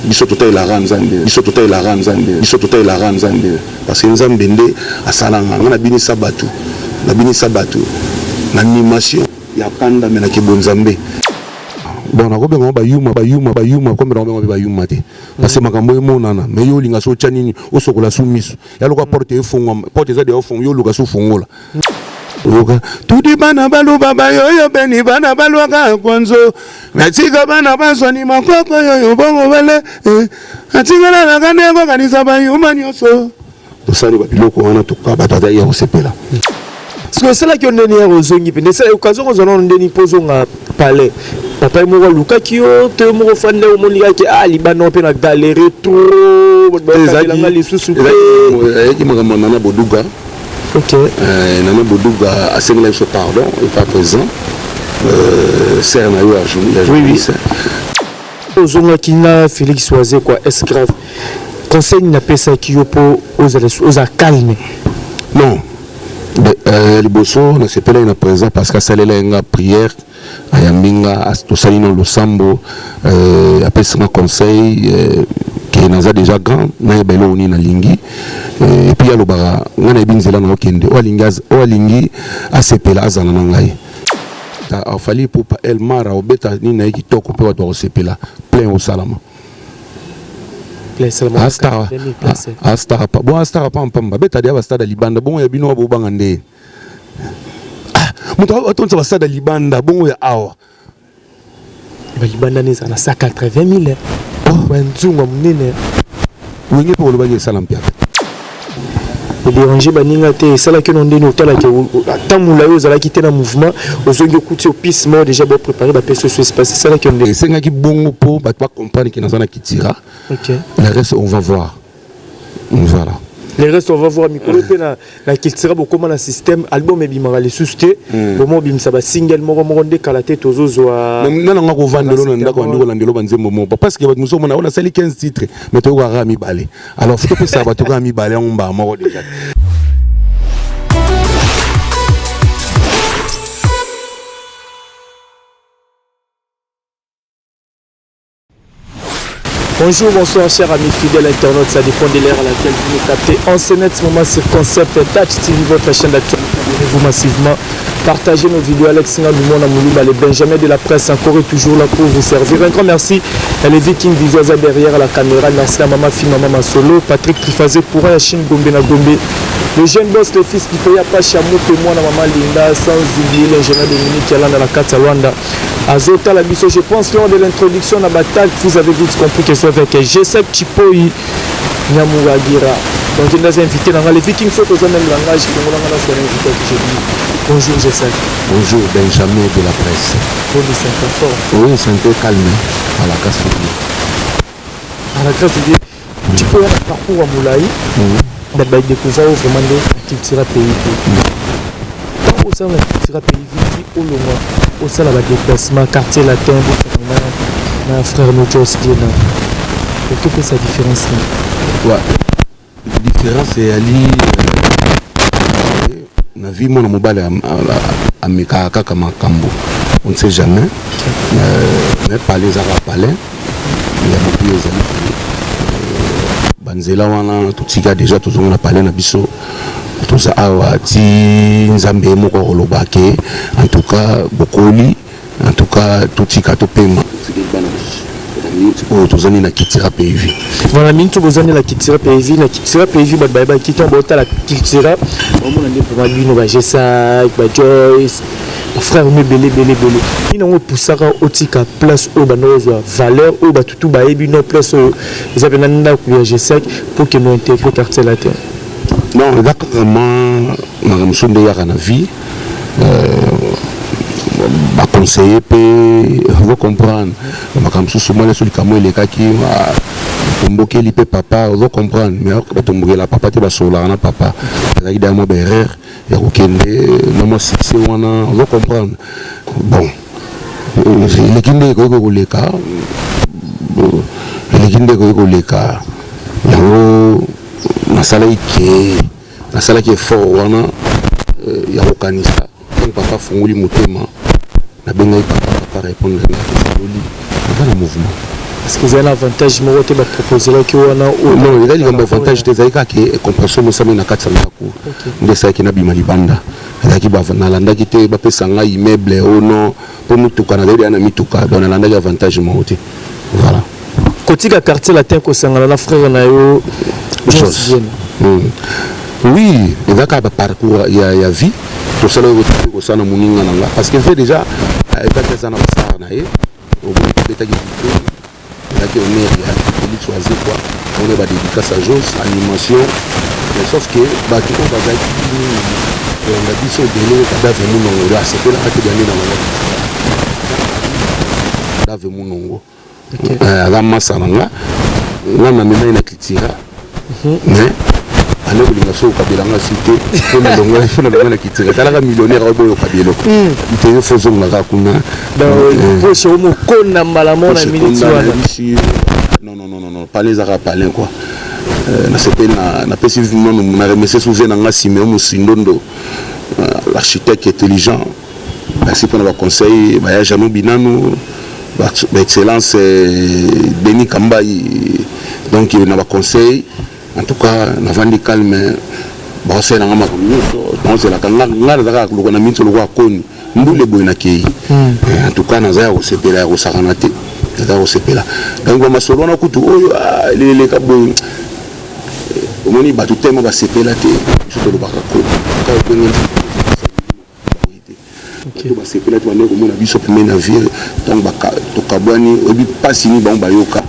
Biso totalelaka Nzambe, biso totalelaka Nzambe, biso totalelaka Nzambe, parce que Nzambe nde asala nga. Nga nabinisa bato, nabinisa bato na animation ya kanda, me nakebo Nzambe. Bon, nakobenga ngo bayuma, bayuma, bayuma, kombe nakobenga mpe bayuma te, parce que makambo emonana. Mais yo olinga so otya nini, osokola su miso ya lokola porte efongwama, porte eza deya ofongo, yo oluka so ofongola. Oyoka tudi bana baluba bayoyo beni bana balwaka kwanzo natika bana bazwani makoko yoyo bongo bale eh, atikala naka nde kokanisa bayuma nyonso tosali babiloko wana toka bato azali ya kosepela. Soki osalaki yo ndeni yare ozongi mpe nde occasion kozwa nano ndeni mpo ozonga palais, papa ye moko alukaki yo to yo moko ofandi ndenge omoni kaka ah libanda mpe na galerie trop bakalelanga lisusu te? Ezalaki makambo ya Nana Boduga. Nana Boduga asengela biso pardon epa présent sere na yo ya journaliste. Ozongaki na Félix Wazekwa, est grave conseil nini apesaki yo mpo ozala calme? Non, liboso nasepelaki na président parce que asalelaki nga prière, ayambi nga, tosali na losambo, apesi nga conseil ke naza déjà grand, nayeba eloko nini nalingi. Et puis alobaka nga nayebi nzela na okende, oyo alingi asepela azala na ngai. Afali Ipupa Elmara obeta nini na ye kitoko mpe bato bakosepela, plein osalama. Astara bon, astara pampamba beta deya bastade ya libanda bongo ya bino bobanga nde moto atonisa bastade ya libanda bongo ya awa. Balibanda nde ezala na 180 000, banzungu ya monene. Wenge mpe olobaki esala mpiaka. Odéranger baninga te, esalaki no ndeni otalaki ata molai ozalaki te na mouvement, ozongi okuti opise moko déjà bopréparé, bapesi oso espace, esalaki yo ndeni? Esengaki bongo mpo bato bacomprendre ke naza na Kitira. Le reste, on va voir, voilà. Le reste, on va voir. Mikolo mpe na Cultura bokóma na système album ebimaka lisusu te, bomo obimisa basingle moko moko nde kala te tozozwa. Nga nanga kovandelo na ndako andi kolandelo banzembo moko, parce que bato mosusu omona oyo nasali 15 titres, mais toyokaka kaka mibale. Alors faut topesaka bato kaka mibale yango mbaa moko déjà. Bonjour, bonsoir, chers amis fidèles internautes. Ça dépend de l'heure à laquelle vous nous captez. En ce net moment sur Concept Touch TV, votre chaîne d'actualité. Abonnez-vous massivement. Partagez nos vidéos. Alex Ngalumona Moulouba, les Benjamin de la presse, encore et toujours là pour vous servir. Un grand merci à les Vikings Vizoisa derrière la caméra. Merci à Maman Fi, Maman Masolo, Patrick Trifazé pour Yachine Gombe na Gombe. Le jeune boss, le fils du pays, Apache Moupe, moi, maman Linda, sans oublier l'ingénieur Dominique Yalanda, la Katia Luanda. Azotala biso, je pense lors de l'introduction na bataille, vous avez vite compris que c'est avec Jesek Chipoi Nyamuragira. Donc il nous a invité dans les Vikings, faut que même langage, on a invité qui je dis. Bonjour Jesek. Bonjour Benjamin de la presse. Bonjour, c'est fort. Oui, c'est un peu calme à la grâce de Dieu. À la grâce de Dieu. Tu peux avoir un parcours à Moulaï, bato badécouvrir oyo vraiment nde Cultura Pays te. Ntango osala na Cultura Pays viti olongwa osala badéplacement Quartier Latin, bosangana na frère no Jos Diena, okopesa différence nini? Ouais. Différence eyali na vie, mwana mobali amekaka kaka makambo, on ne sait jamais. Mais palais ezaka palais ya mopi, ezali banzela wana totika déjà, tozonga na palais na biso. Toza awa ti Nzambe ye moko akoloba ke en tout cas bokoli, en tout cas totika topema, bana mosusu oyo tozali na Kitira PV. Voilà, mintu bozali na Kitira PV. Na Kitira PV, bato bayebaki ntango baotala Cultura, bamona nde vraiment bino bagesak, bajoyce, bafrère no ebele ebele ebele. Nini yango epusaka otika place oyo banda kozwa valeur oyo bato tu bayebi no, place oyo eza mpena ndako ya Gesac, mpo kende intégrer Quartier Latin? Non, eza kaka mwa makambo mosusu nde eyaka na vie, baconseiller mpe vo comprendre makambo mosusu. Mwana so likambo elekaki, batombokeli mpe papa, ozo comprendre, mais batombokela papa te, basololaka na papa. Ezalaki deya mwa baerreur ya kokende na mwa succès wana, ozo comprendre. Bon, eleki nde ekoki koleka, eleki nde ekoki koleka. Yango nasalaki ke nasalaki effort wana ya kokanisa. Ntango papa afungoli motema, nabengaki papa, papa répondre nga, tosololi, naza na mouvement. Parce que ezali na avantage moko te baproposelaki wana? Non, ezali likambo avantage te, ezali kaka compréhension mosami na kati ya ndako nde esalaki nabima libanda. Ezalaki nalandaki te bapesa ngai immeuble o non, mpo mituka, nazali deya na mituka, donc nalandaki avantage moko te, voilà. Kotika Quartier Latin, kosangana na frère na yo? Jos. Oui, eza kaka baparcours ya vie. Tosala oyo kosala na moninga na nga, parce que ve déjà ezaki aza na basar na ye. Omoni, tobetaki vitrine, ezalaki honneur ya Félix Wazekwa, wana badédicace ya Jos, animation. Mais sauf que bato oyo bazalaki mingi kolanda biso ebele, Kadave Munongo asepelaka te. Bande na bango, Kadave Munongo aza masa na nga, nga namemai na Kitira, mais ande kolinga so okabelanga si te mpo nalonga na Kitira. Talaka, millionnaire oyo boyo okabi eloko te, yo fo ozonga kaka kuna. Poche omokonda mbala moko na minute wana. Non, non, non, non, palin ezaka palin quoi. Nasepeli, napesi nano na remercier souve na nga Siméon Mosindondo, l'architecte intelligent. Merci mpona baconseil baya Jano Binanu, baexcellence Denis Kambai, donc na baconseil. En tout cas navandi calme, baosalelanga makambo nyonso, naozelaka nga naza kaka loko na miniti lokola koni mbula eboye nakei. En tout cas naza ya kosepela, ya kosakana te, naza ya kosepela. Donc bamasolo wana kutu oyo eleleka boye, omoni bato tema basepela te. Biso tolobaka kaka obenge te, bato basepela te, bandeki komona biso pembeni na ville. Ntango tokabwani, oyebi mpasi nini bango bayoka,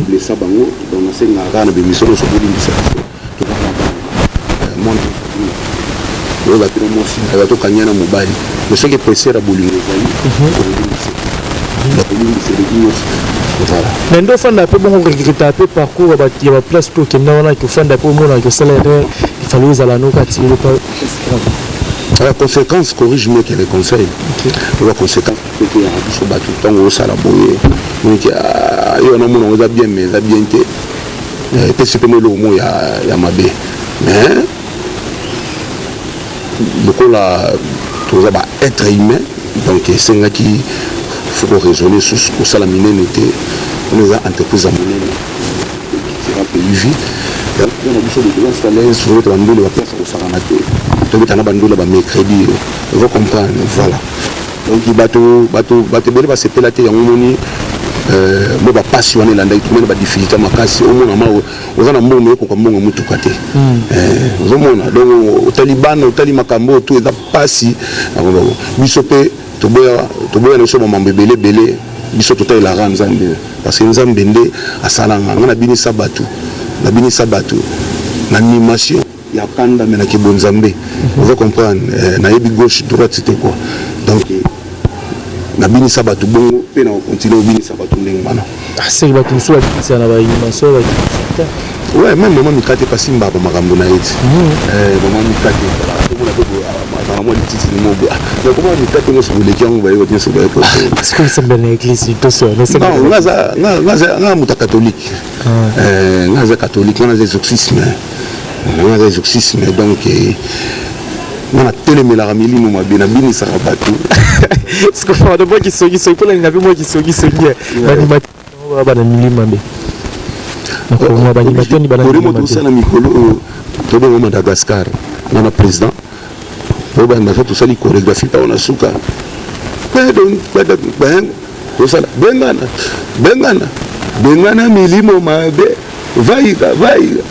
blessa bango. Donc nasengaka kaka na bémission nyonso, bolimbisa biso, tozaka mwana oyoka mpe na mwasi aza, tokanga na mobali, mais soki épaisseur ya bolingo ezali, kolimbisa, bakolimbisa eleki nyonso, voilà. Mais nde ofanda mpe bongo, regretter mpe parcours ya baplace mpe okenda wana, ofanda mpe omonaka osala erreur, ifale ozala noka atili pa. La conséquence corrige mieux que les conseils. La conséquence peke ya biso bato, ntango osala boye, moniki yo wana, omona yango eza bien, mais eza bien te, epesi mpe mo eloko moko ya mabe. Mais lokola toza ba être humain, donc esengaki faut koraisonner susu, kosala minene te. Wana eza entreprise ya monene, ekitira pays vie mpona biso. Toza à l'aise, tobeta bandolo, baplace kosakana te, tobeta na bandolo bamercredi, ozo comprendre, voilà. Donc bato ebele basepela te. Yango moni mo bapasi wana elandaki, tomoni badifficulté makasi. Omona ma oza na mbongo, ekoka mbongo motuka te, ozomona. Donc otali bana, otali makambo oyo to eza pasi. Biso mpe toboya na biso bamambo ebele ebele. Biso totalelaka Nzambe, parce que Nzambe nde asalanga nga. Nabinisa bato, nabinisa bato na animation ya kanda, me nakebo Nzambe, oza comprendre, nayebi gauche droite te quoi. Donc nabinisa bato bongo mpe na kocontinue kobinisa bato ndenge wana. Seki bato mosusu babinisa na baanimation te. Ouais, même mama Mikate pasimbaka makambo na ye ti. Mama Mikate omona mpe azala mwa lititi mo boye, mais koma Mikate nyonso boleki yango, bayeko nyonso bayeko. Osambela na église? Non, nga moto ya catholique, nga aza catholique, nga naza exorcisme, nga naza exorcisme. Donc nga natelemelaka milimo mabe, nabinisaka bato. Mwa kisongisongi mpona linga mpe mwa kisongisongi, banima bana milimo mabe, baanimateur ni bana. Milimo tosala mikolo oyo, tobenga Madagascar, nga na président oyo banda so tosali chorégraphie mpa wana suka, tosala bengana, bengana, bengana milimo mabe, vaika vaika,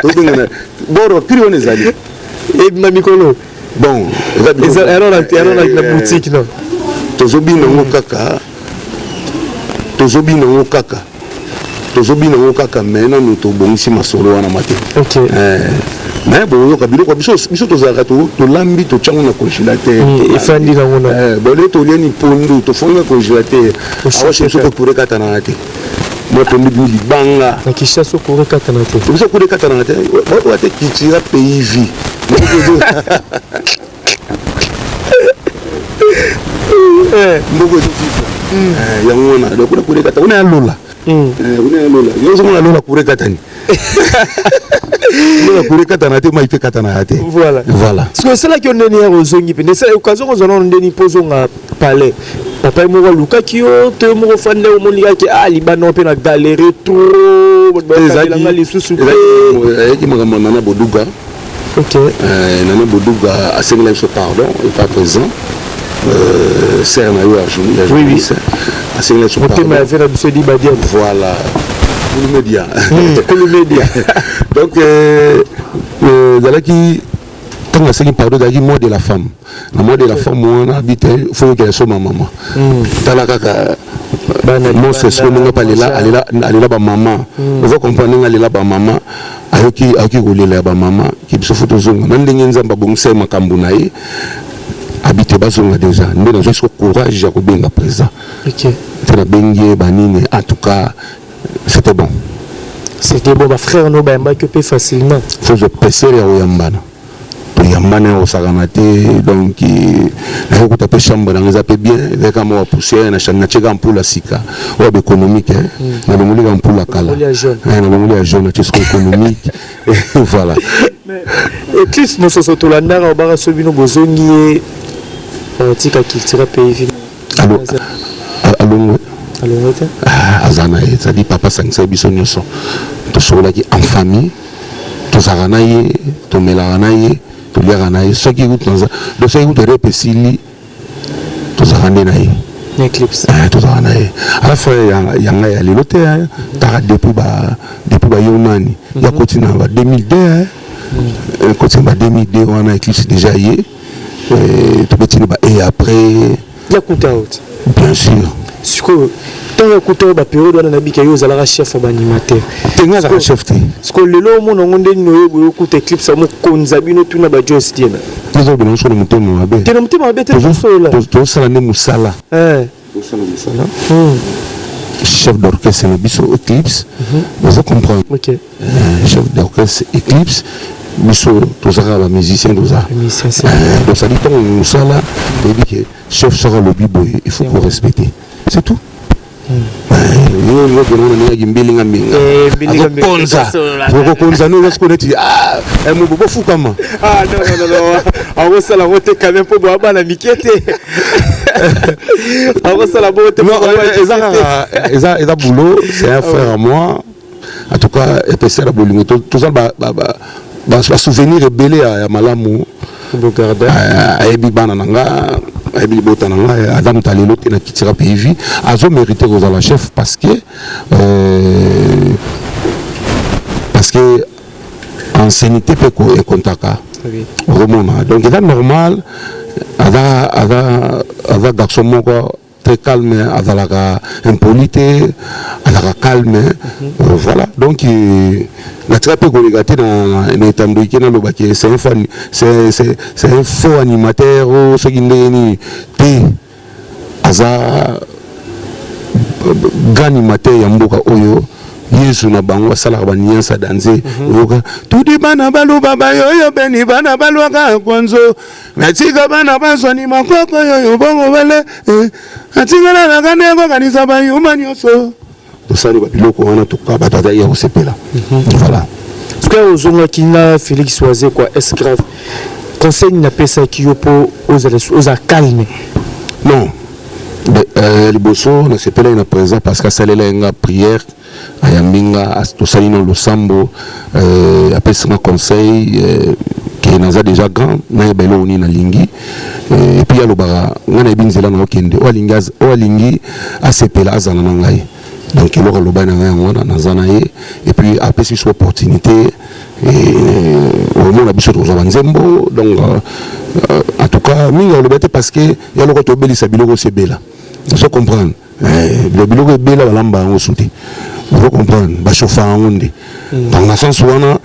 tobengana boro kiri wana ezali. Ebima mikolo. Bon. Na boutique non. Tozobina yango kaka, tozobina yango kaka, tozobina yango kaka, mais nanu tobongisi masolo wana ma te. Mais boyoka biloko biso, biso tozalaka, tolambi, totyango na congélateur. Efandi nango na. Bole toliani pondu, tofongi na congélateur awa, biso mpe courant ekatanaka te, mwa pondu bimi libanga. Na Kinshasa courant ekatana te? Biso courant ekatanaka te, oya te. Kitira pays vie. Mboko ezovivre yango wana, donc kuna courant ekata, kuna ya lola, kuna ya lola, yo ozomona lola courant ekatani, lola courant ekatana te, mai mpe ekatanaka te. Voilà. Voilà. Soki osalaki yo ndeni yare, ozongi mpe occasion kozwa nano ndeni mpo ozonga palais. Papa ye moko alukaki yo to yo moko ofandi omoni kaka ah, libanda mpe na galère trop, bato lisusu te? Ezalaki makambo ya Nana Boduga. Nana Boduga asengela biso pardon epa présent, sere na yo ya journaliste, asengela biso. Motema ya ve na biso edi badia. Voilà, Kulu Media. Kulu Media. Donc ezalaki ntango asengi pardon, ezalaki mois de la femme. Na mois de la femme wana, abi te, fo yokela so bamama. Tala kaka monstre siko ndenge mpe alela, alela bamama. Oza comprendre ndenge alela bamama, ayoki, ayoki kolela ya bamama ke biso fo tozonga na ndenge Nzambe abongisa ye makambo na ye. Abi te, bazonga déjà. Nde nazwi siko courage ya kobenga président te, nabengi ye banini. En tout cas, c'était bon. C'était bon, bafrère no bayambaki mpe facilement? Faut épaisseur ya koyambana, toyambana ya kosakana te. Donc nakokuta mpe chambre nanga eza mpe bien, ezalaka mwa poussière, natieka ampoule ya sika oyo baéconomique. Nalongoli ka ampoule ya kala, nalongoli ya jaune, natie siko économique, voilà. Éclipse mososo, tolandaka obaka so bino bozongi, ye tika Cultura Pays. Alongwe. Alongwe te? Aza na ye, c'est-à-dire papa asangisa biso nyonso, tosololaki en famille, tozalaka na ye, tomelaka na ye, toliaka na ye. Soki kutu donc soki kutu rep esili, tozalaka nde na ye. Éclipse. Tozalaka na ye ala frère ya ngai ya lelo te. Taka depuis bayo nani ya koti na ba 2002, koti na ba 2002 wana, Éclipse déjà ye tobetini ba et après. Ya kuta oti? Bien sûr. Sikoyo ntango okuta oyo bapériode wana, nabika yo ozalaka chef ya baanimateur? Te, nga azalaka chef te. Sikoyo lelo omona yango nde nini? Oyebi oyokuta Éclipse mokonza bino tuna bajos diena? Tozobela nyonso na motema mabe? Te, na motema mabe te, tosolola. Tozosala nde mosala, tosala mosala. Chef d'orchestre na biso Eclipse, oza comprendre? Ok. Chef d'orchestre Eclipse, biso tozalaka bamusicien, toza donc sadi ntango mosala, toyebi ke chef soki alobi boye, il faut qu'on respecte, c'est tout. Yo okende wana ndenge mbilinga mbinga, azokonza, okokonza ndenge sikoyo neti mobo bofukama. Akosala ngo te quand même, mpo boya bana mike te, akosala bongo te. Eza kaka eza boulot. C'est un frère à moi, en tout cas epesela na bolingo, toza basouvenir ebele ya malamu. Ayebi bana na nga, ayebi libota na nga. Aza moto alelo te na Cultura Pays Vie, azomérite kozala chef parce que ancienneté mpe ekontaka, ozomona. Donc eza normal, aza garçon moko très calme, azalaka impoli te, azalaka calme, voilà. Donc natika mpe koleka te na etando ike nalobaki c'est un faux animateur o soki ndenge nini te. Aza grand animateur ya mboka oyo. Yesu na bango asalaka baniansa danze. Oyoka tudi bana baluba bayoyo beni bana balwaka kwanzo natika bana bazwani makoko yoyo bongo bale atingalalaka nde kokanisa bayuma nyonso. Tosali babiloko wana, toka bato azali ya kosepela, voilà. Soki ozongaki na Félix Wazekwa, est grave conseil nini apesaki yo mpo ozala calme? Non, liboso nasepelaki na président parce que asalelaki nga prière, ayambi nga, tosali na losambo, apesi nga conseil ke naza déjà grand, nayeba eloko nini nalingi. Et puis alobaka ngai nayebi nzela na okende, oyo alingi asepela azala na ngai. Donc eloko alobaki na ngai yango wana, naza na ye. Et puis apesi biso opportunité, omona biso tozwa banzembo. Donc en tout cas mingi aloba te parce que ya loko tobelisa biloko osi ebela, ozo comprendre? Biloko ebela, balamba yango su te, ozo comprendre? Bachauffa yango nde. Donc na sens wana,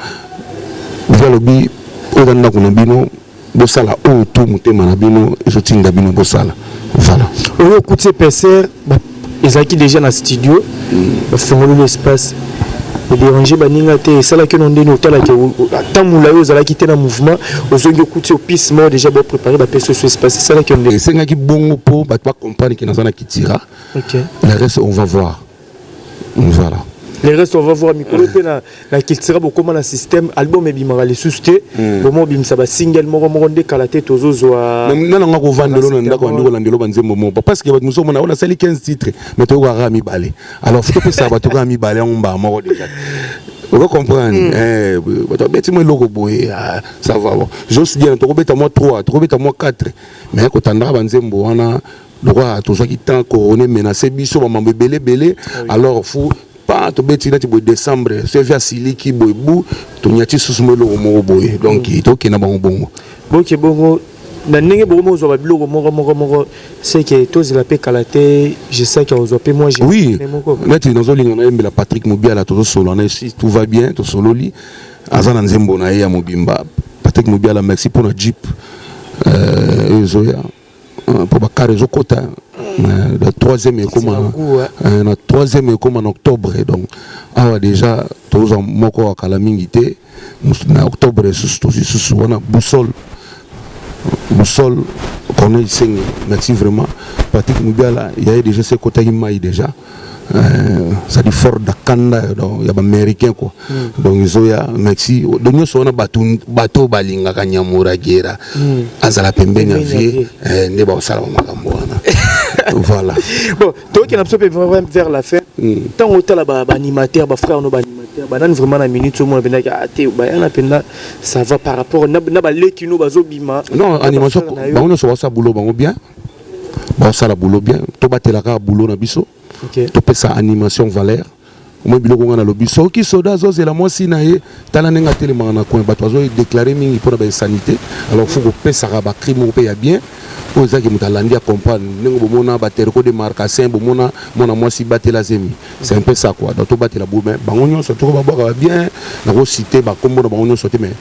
biso alobi oyo eza ndako na bino, bosala oyo to motema na bino ezotinda bino bosala, voilà. Oyo okuti épaisseur ezalaki déjà na studio, bafungoli l'espace, edérange baninga te? Esalaki no ndeni otalaki ata molai ozalaki te na mouvement, ozongi, okuti opise moko déjà bopréparé, bapesi oso espace, esalaki yo ndeni? Esengaki bongo mpo bato bacomprendre ke naza na Cultura. Le reste, on va voir, voilà. Le reste, on va voir. Mikolo mpe na Cultura, bokóma na système album ebimaka lisusu te. Bomo obimisa basingle moko moko nde kala te tozozwa. Nananga kovandelo na ndako, andi kolandelo banzembo moko, parce que bato mosusu omona oyo nasali 15 titres, mais toyokaka mibale. Alors faut topesaka bato kaka mibale yango mbaa moko déjà. Ozo comprendre, bato babeti mwa eloko boye, ça va. Bon, j'ose dire tokobeta mwa 3, tokobeta mwa 4, mais kotandaka banzembo wana lokwa tozwaki temps, corona menace biso, bamambo ebele ebele. Alors faut pas tobeti neti boye décembre, soki asiliki boye bu tonyati susu mo eloko moko boye. Donc tokenda bango bongo. Boke bongo na ndenge bokomi ozwa babiloko moko moko moko, seke tozela mpe kala te. Je sais que ozwa mpe mwa. Oui, neti nazolinga nayembela Patrick Mobiala, tozosolola na, si tout va bien, tosololi, aza na nzembo na ye ya mobimba. Patrick Mobiala, merci mpona jeep oyo ezoya, mpo bakare ezokota na troisième, ekoma na troisième, ekoma na octobre. Donc awa déjà tozwa moko ya kala mingi te. Na octobre lisusu tozwi susu wana Boussole, Boussole. Corneille Senge, merci vraiment. Patrick Mubiala yaye déjà se ekotaki mai déjà, c'est-à-dire fort dakanda ya baaméricain quoi. Donc ezoya, merci. Donc nyonso wana bato bato balingaka Nyamuragera azala pembeni ya vie nde bakosala bamakambo wana, voilà. Bon, tokokenda biso mpe vraiment vers la fin. Ntango otala baanimateur, bafrère no baanimateur banani, vraiment na minute omona mpendaki te bayana mpenza, ça va par rapport na baleki no bazobima? Non, animation, bango nyonso basala boulot bango bien, basala boulot bien. Tobatelaka boulot na biso, topesa animation valeur. Omoi biloko nga nalobi, soki soda azozela mwasi na ye, tala ndenge atelemaka na coin. Bato bazodéclare mingi mpona bainsanité. Alors faut kopesaka bacri moko mpe ya bien oyo ezaki moto alandi acomprendre ndenge bomona baterko de marcasin, bomona mwana mwasi batela zemi. C'est un peu ça quoi. Donc tobatela bo, mais bango nyonso toko babwaka bien. Nakocite bakombo na bango nyonso te, mais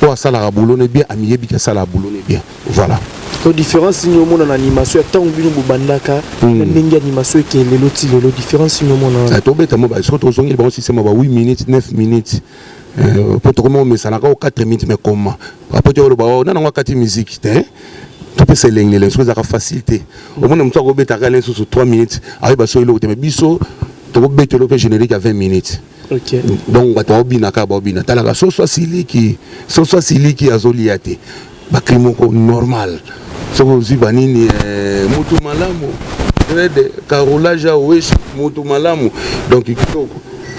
oyo asalaka boulot ne bien, amiyebiki asalaka boulot ne bien, voilà. To différence nini omona na animation ya ntango bino bobandaka na ndenge animation eke lelo ti lelo? Différence nini omona? Tobeta mo soki tozongeli bango système ba 8 minutes, 9 minutes, po tokoma omesanaka o 4 minutes. Mais comment après te oloba nana ngo akati musique te? Topesa elengi elengi. Soki ezalaka facile te, omona motu akobetaka le susu 3 minutes, ayeba so eloko te. Mais biso tokobetelo mpe générique ya 20 minutes. Donc bato baobina kaka, baobina. Talaka soso asiliki, soso asiliki, azolia te. Bacri moko normal, soki ozwi banini, mutu malamu rede carolage awesh mutu malamu. Donc kitoko.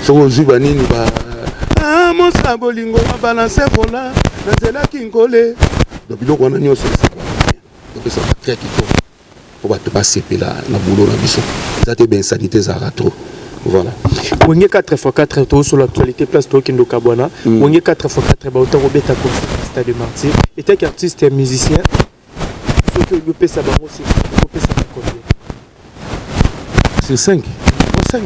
Soki ozwi banini ba mosa bolingo babalance vola na nzela kinkole. Donc biloko wana nyonso topesa bacri ya kitoko mpo bato basepela na boulot na biso. Eza te bainsanité ezalaka trop, voilà. Wenge 4x4, tozosolo actualité, place tokende okabwana. Wenge 4x4 bauta kobeta concert Stade Martyr. Etaki artiste ya musicien, soki oyebi opesa bango, opesa combien? C'est 5, 5.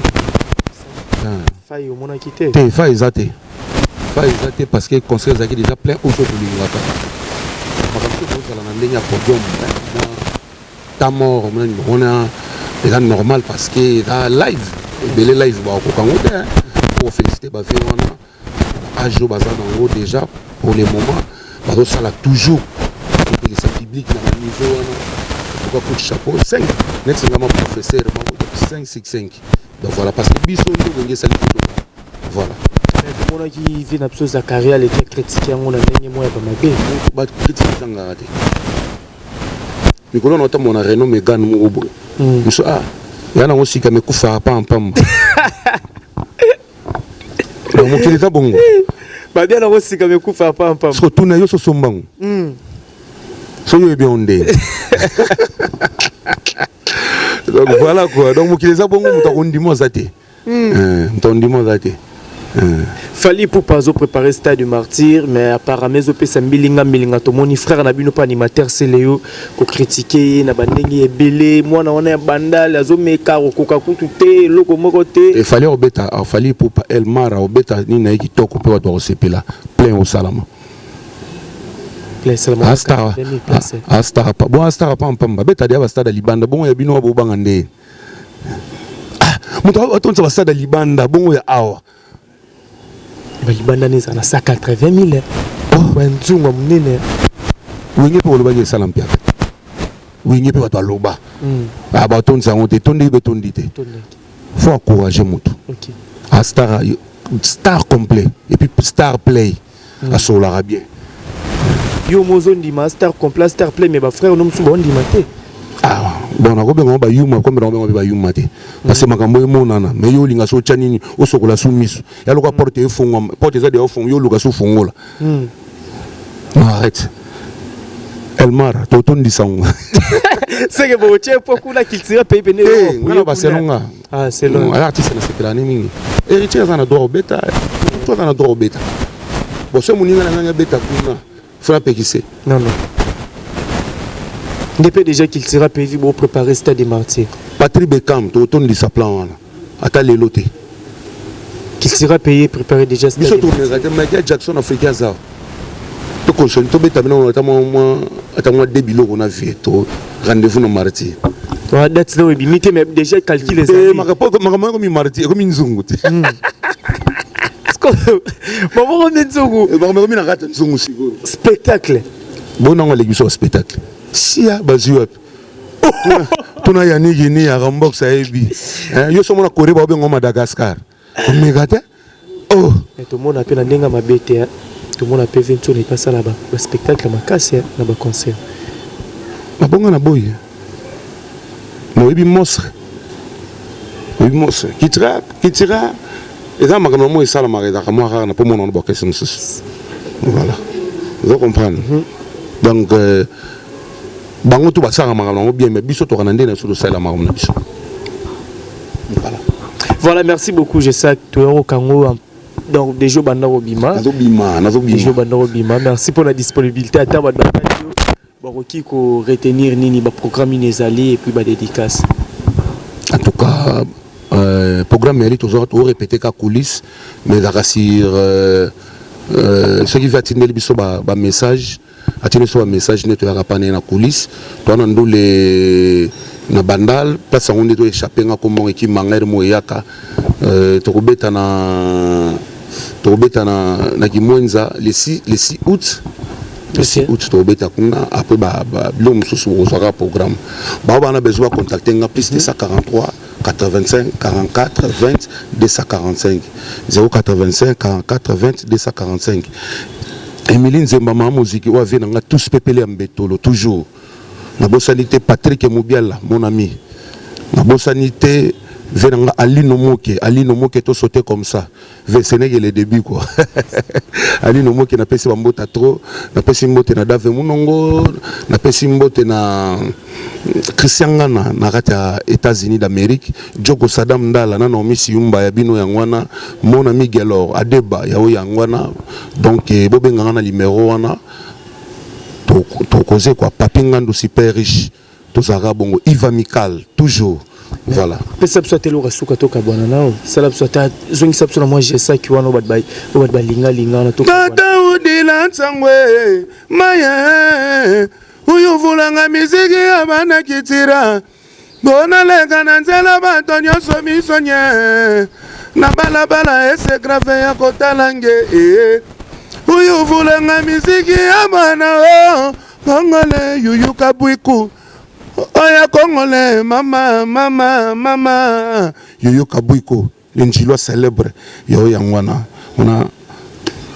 Fai omonaki te? Te, fa eza te, fa eza te, parce que concert ezalaki déjà plein. Oyo so tolingaka makambo so tozala na ndenge ya podium, mwa temps mort wana eza normal, parce que eza live, ebele live bakokoka yango te. Pour féliciter bavie wana, age oyo baza nango déjà pour le moment, bazosala toujours kopelisa public na baniveau wana. En tout cas, coup de chapeau, 5 neti ngama professeur moko 5 6 5. Donc voilà, parce que biso nde Wenge esali photo, voilà. Tomonaki vie na biso Zakaria aleki acritique yango na ndenge moko ya bamabe. Bacritique ezangaka te. Mikolo na otambola na Renault Megane moko boye, miso ah ya nango sika mekufaka pampamba. Donc mokili eza bongo. Babia nango sika mekufa pampamba. Soki otuna yo sosombango, soki oyebi yango nde. Donc voilà quoi. Donc mokili eza bongo, moto akondima aza te, moto akondima aza te. Fally Ipupa azopréparé Stade du Martyr, mais apparemment ezopesa mbilinga mbilinga. Tomoni frère na bino mpe animateur Seleo kocritique ye na bandenge ebele. Mwana wana ya Bandale azomeka kokoka kutu te eloko moko te. Efali obeta, Fally Ipupa Elmara obeta nini na ye kitoko mpe bato bakosepela, plein osalama. Astar bon, astar pampamba beta deya bastade ya libanda bongo ya bino bobanga nde moto atonisa bastade ya libanda bongo ya awa. Balibanda nde ezala na 180 000, banzungu monene. Wenge mpe olobaki esala mpiaka. Wenge mpe bato aloba batondisa yango te, etondi mpe etondi te. Faut encourager motu. A star, star complet et puis star play. Asololaka bien. Yo mozondima star complet, star play, mais bafrère no mosusu baondima te. Ah bon, nakobenga ngo bayuma kombe, nakobenga mpe bayuma te, parce que makambo emonana. Mais yo olinga so otya nini, osokola su miso ya loka, porte efongwama, porte eza deya ofongo, yo oluka so ofongola. Non, arrête Elmar, totondisa ngo. Seke botie po kuna Cultura Pays pene. Nga na baselonga. Ah, selon. Aza artiste, nasepela ne mingi. Héritier aza na droit obeta, to aza na droit obeta. Bon, so moninga na ngai abeta kuna, fo napekise? Non, nde mpe déjà Cultura Pays bo préparer stade des Martyrs. Patrick Bekam, totondisa plan wana ata lelo te. Cultura Pays préparé déjà. Biso tokomeka te. Michael Jackson africain aza, tokonsoli, tobeta bino ata mwa de biloko na vie to rendez-vous na Martyr. Date na ebimi te, mais déjà calcul ezali. Makambo ekomi Martyr, ekomi nzungu te. Maboko nde nzungu. Makambo ekomi na kati ya nzungu sikoyo. Spectacle. Bonango aleki biso spectacle, sia bazwi wapi? Tuna Yaniki ni ya Rambox, ayebi yo so mona Kore baobengo Madagascar, omeka te. Oh. Tomona mpe na ndenge ya mabe te, tomona mpe Ventone epasala baspectacle makasi na baconcert. Mabonga na boye, moyebi monstre, oyebi monstre kitira kitira. Eza makambo na mo esalamaka, ezalaka mwa rare na mpo mona wana baorchestre mosusu. Voilà, ozo comprendre. Donc bango to basalaka makambo yango bien, mais biso toka na nde na biso tosalela makambo na biso. Voilà. Voilà, merci beaucoup Gesac. Toyoko kango, donc déjà banda kobima. Nazobima. Nazobima. Déjà banda kobima. Merci pour la disponibilité. Ata bato bakoki ko retenir nini, baprogramme nini ezali, et puis badédicace? En tout cas, programme yali tozwaka, torépété ka coulisse, mais ezalaka sur soki vi atindeli biso bamessage, atindi biso bamessage nde toyaka pa naye na coulisse. Toa na ndule na Bandal, place yango nde toéchappe nga komongo ekimanga ere mo eyaka. Tokobeta na Kimwenza le 6 août, le 6 août tokobeta kuna. Après biloko mosusu bokozwaka programme. Bao bana besoin bacontacte nga: plus 243 85 44 20 245, 085 44 20 245. Émilie Nzemba, mama moziki oyo avie na nga tous pepele ya mbetolo toujours. Nabosani te Patrick Mobiala, mon ami. Nabosani te ve na nga Alino Moke, Alino Moke, tosaute comme ça ve, ce n'est que le début quoi. Alino Moke, napesi bambota trop. Napesi mbote na Dave Munongo, napesi mbote na Christian Ngana na kati ya États-Unis d'Amérique, Joko Sadam Ndala na Naomi Siyumba ya bino yango wana, mon ami Gelor Adeba ya oyo yango wana. Donc bobenganga na numéro wana, tokoze quoi. Papi Ngandu super riche, tozalaka bongo, Yves Amical toujours. Voilà. Pesa biso ata eloko suka, tokabwana nao. Sala biso ata, zongisa biso na mwa Gesaki wana oyo bato balingalinga wana. Tata odila ntsangwe maye uyuvulanga miziki ya bana kitira, bonaleka na nzela, bato nyonso miso nye na balabala, ese grave ya kotala nge uyuvulanga miziki ya bana o kongole yuyuka bwiku oya kongole mama mama mama yuyuka bwiku le célèbre yo yango wana wana,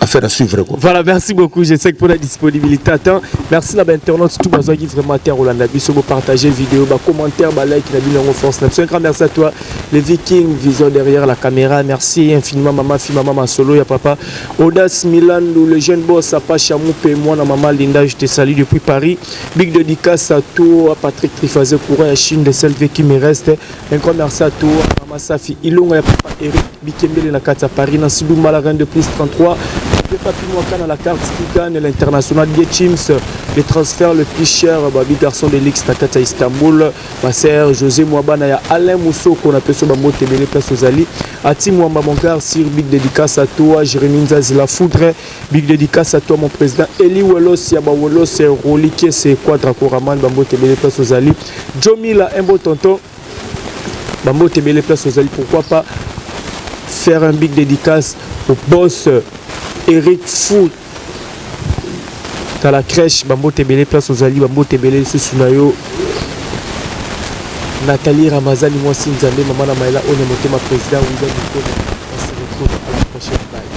affaire à suivre quoi. Voilà, merci beaucoup. Je sais que pour la disponibilité à temps. Merci la internaute tout besoin qui vraiment terre Rolanda biso, partager vidéo, ba commentaire, ba like na bino force. Un grand merci à toi les Vikings Vision derrière la caméra. Merci infiniment maman, fi maman solo ya papa Audace Milan, le jeune boss Papa Chamoupe, moi na maman Linda, je te salue depuis Paris. Big dédicace à toi Patrick Trifazé courant à Chine de celle qui me reste. Un grand merci à toi maman Safi Ilonga ya papa Eric Bikembele na kati ya Paris, na Sidumba la reine de plus 33. Papi Mwaka la carte qui gagne l'international Chims, le transfert le plus cher, Babi garçon de l'X na kati ya Istanbul, ma sœur José Mwabana ya Alain Moussoko na peso bambote ebele place ozali. Ati Mwamba mon gars sur, big dédicace à toi Jérémy Nzazi la foudre, big dédicace à toi mon président Eli Welos ya ba Welos Roli Kiese Quadra Koraman, bambote ebele place ozali. Jomila un beau tonton, bambote ebele place ozali. Pourquoi pas faire un big dédicace au boss Eric Fou dans la crèche, bambote ebele place ozali, bambote ebele lisusu na yo Nathalie Ramazani, mwasi Nzambe, mama na Maela oyo na motema, président William Mikono. À la prochaine. Bye.